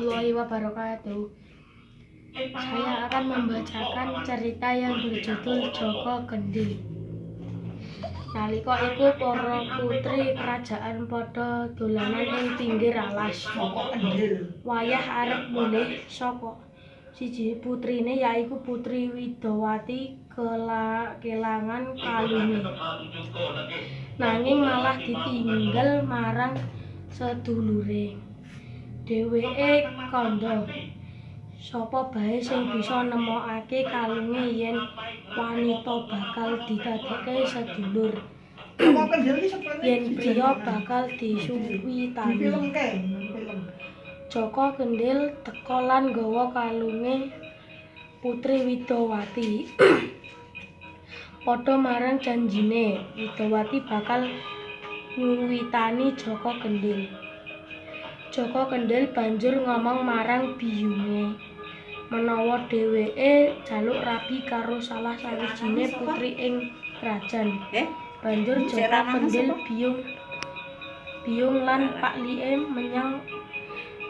warahmatullahi wabarakatuh. Saya akan membacakan cerita yang berjudul Joko Kendil. Nalika iku para putri kerajaan padha dolanan ing pinggir alas. Wayah arep mulih saka siji putrine, yaiku Putri Widowati, kelangan kalunge. Nanging malah ditinggal marang sedulure. Dheweke kandha, sapa bae sing bisa nemokake kalunge yen wanita bakal didadekke sedulur. Yen priya bakal disuwitani. Joko Kendil teka lan nggawa kalunge Putri Widowati. Padha marang janjine, Widowati bakal nyuwitani Joko Kendil. Joko Kendil banjur ngomong marang biyunge menawa dheweke jaluk rabi karo salah sawijine putri ing krajan. Banjur Joko Kendil, biyung lan paklike menyang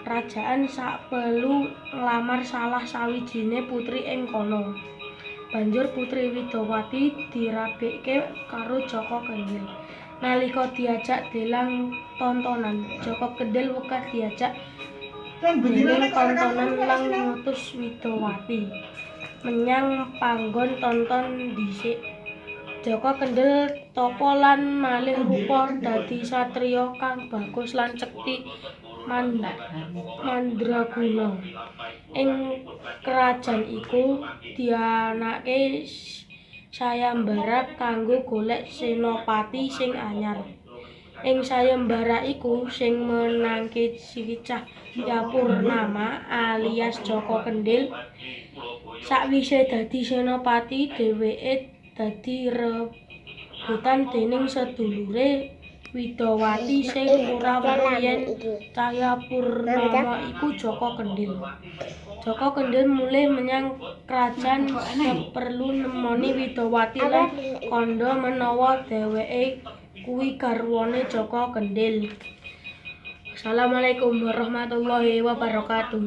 kerajaan sakpelu nglamar salah sawijine putri ing kono. Banjur Putri Widowati dirabekke karo Joko Kendil. Nalika diajak delang tontonan, Joko Kendil wegah diajak deling tontonan lan ngutus Widowati menyang panggon tonton dhisik. Joko Kendil tapa lan malih rupa dadi satriya kang bagus lan sekti mandraguna. Ing krajan iku dianakake sayembara kanggo golek senopati sing anyar. Ing sayembara iku sing menangke si Cahya Purnama alias Joko Kendil. Sakwise dadi senopati, dheweke dadi rebutan dening sedulure Widowati sing ora weruh yen Cahya Purnama iku Joko Kendil. Joko Kendil mulih menyang krajan seperlu nemoni Widowati lan kandha menawa dheweke kuwi garwane Joko Kendil. Assalamualaikum warahmatullahi wabarakatuh.